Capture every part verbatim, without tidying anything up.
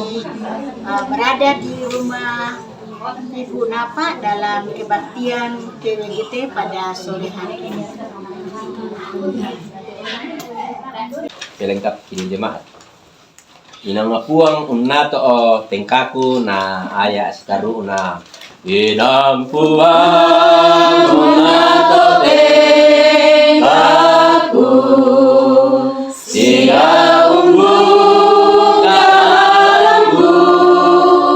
Uh, berada di rumah Ibu Napa dalam kebaktian K W G T pada sore hari ini. Pelengkap kini jemaat. Inang Puang unnato o tengkaku na aya sitaru'na. Inang Puang unnato tengkaku, siga umbuka lalangku,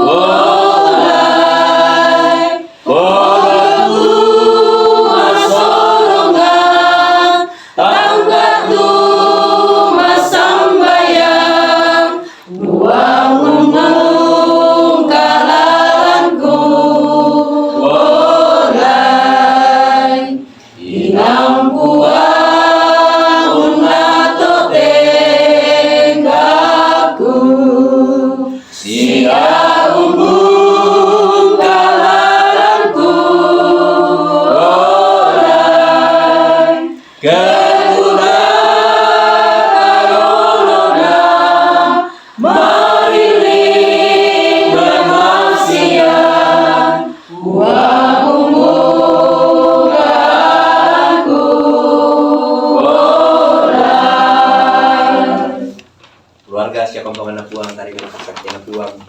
olai. Podoku masorongan, tangkatu masambayang, Puang umbuka lalangku, olai. Inang Puang unnato tengkaku, siga umbuka lalangku, olai. Ketuda karolona mariring masiang, Puang umbuka lalangku, olai. Keluarga sia kombonganna Puang, tarima kasih Puang.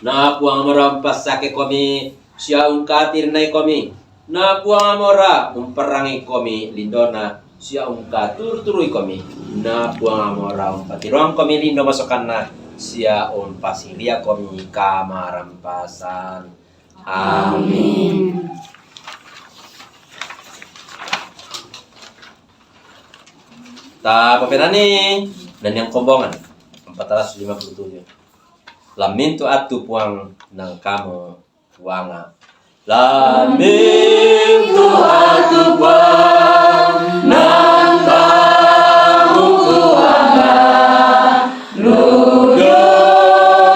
Na Puang amora umpassake komi sia ungkatiri nai komi. Na Puang amora umperrangi komi lindona sia ungkaturturui komi. Na Puang amora umpatiroang komi lindo masokanna sia umpasiria komi kamarampasan. Amin. Tapapenani naniang kombongan empat ratus lima puluh tujuh. Lamintu attu Puang nangkamu Puanga. Lamintu attu Puang nangkamu Puanga. Ludo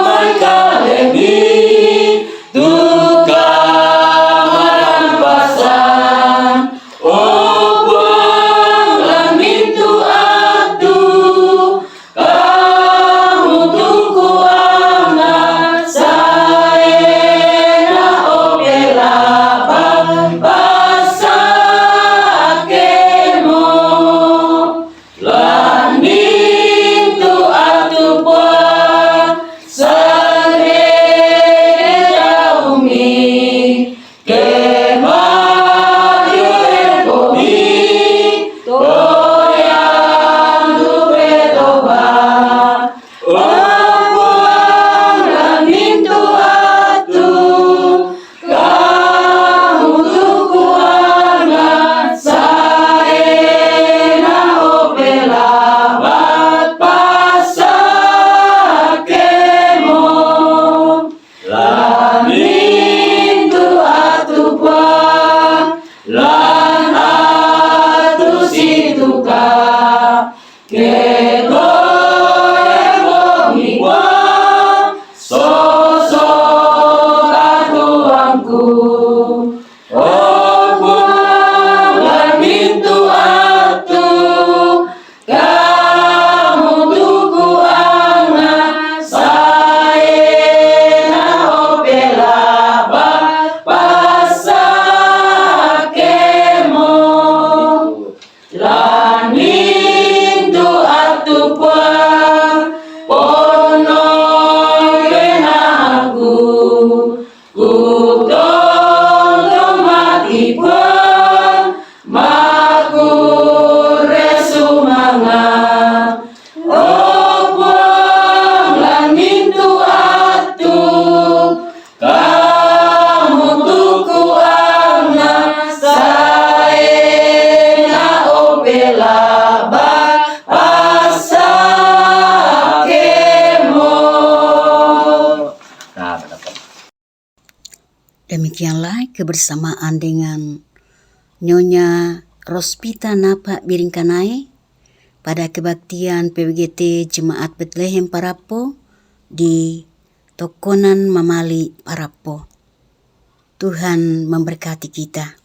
mai kalemi tu kamarampasan. O Puang, lamintu attu kamu tukuanga, saena o pelaban pasakemu. Lamintu attu Puang, sangkede taumi ke mayu ekomi, toyang tu petoba. O Puang, lamintu attu kamu tukuanga, saena o pelabat pasakemu. Lamintu attu Puang, lan attu situka, ke koe momi Puang, soso katuoangku. O Puang, lamintu attu kamu tukuanga, saena o pelaban pasakemu. Lamintu attu Puang, ponnoke naku, kutontong mati Puang, makkurre sumanga. O Puang, lamintu attu kamu tukuanga, saena o pelaban pasakemu. Demikianlah kebersamaan dengan Nyonya Rospita Napa Biringkanai pada kebaktian P W G T Jemaat Betlehem Parappo di Tokkonan Mamali Parappo. Tuhan memberkati kita.